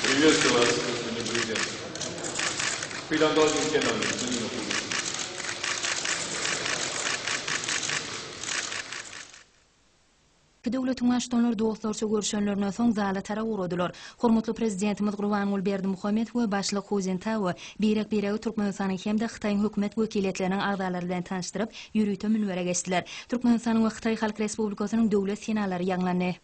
Приветствую вас, господин президент. 非常高兴见到你，尊敬的胡主席。 Döwletiň Baştutanlary dostlarça görüşenlerinden soň zala tarap ugradylar. Hormatly Prezidentimiz Gurbanguly Berdimuhamedow we Başlyk Hu Zintao birek-biregi Türkmenistanyň hem-de Hytaýyň hökümet wekiliýetleriniň agzalary bilen tanyşdyryp, ýörite münbere geçdiler. Türkmenistanyň we Hytaý Halk Respublikasynyň Döwlet senalary ýaňlandy.